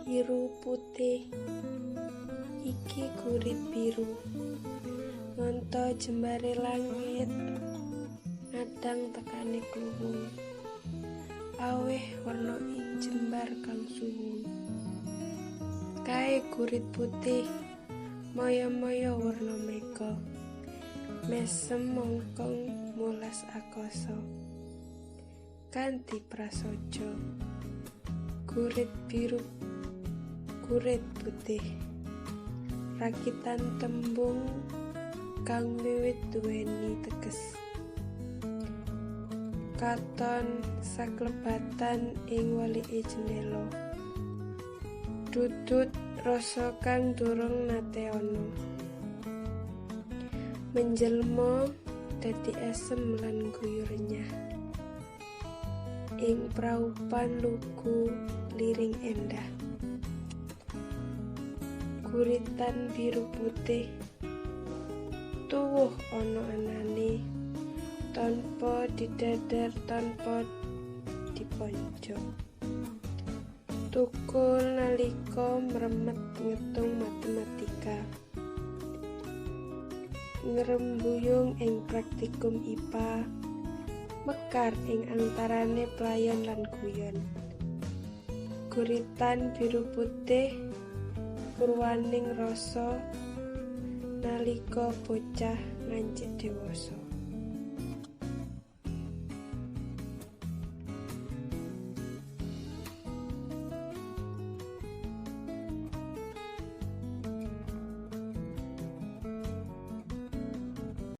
Biru putih, iki gurit biru. Ngonto jembare langit, ngadang tekane kluwung. Aweh werna ing jembar kang suwung. Kae gurit putih, maya-maya werna mega. Mesem mongkong mulas akasa. Kanthi prasaja. Gurit biru, gurit putih. Rakitan tembung kang wiwit duweni teges. Katon saklebatan ing walike jendela. Dudut rasa kang durung nate ana. Menjelma dadi esem lan guyu renyah. Ing praupan lugu liring endah. Guritan biru putih tuwuh ana anane tanpa didadar tanpa diponco. Tukul nalika mremet ngetung matematika. Ngrembuyung ing praktikum IPA, mekar ing antarane playon lan guyon. Guritan biru putih purwaning rasa nalika bocah ngancik dewasa.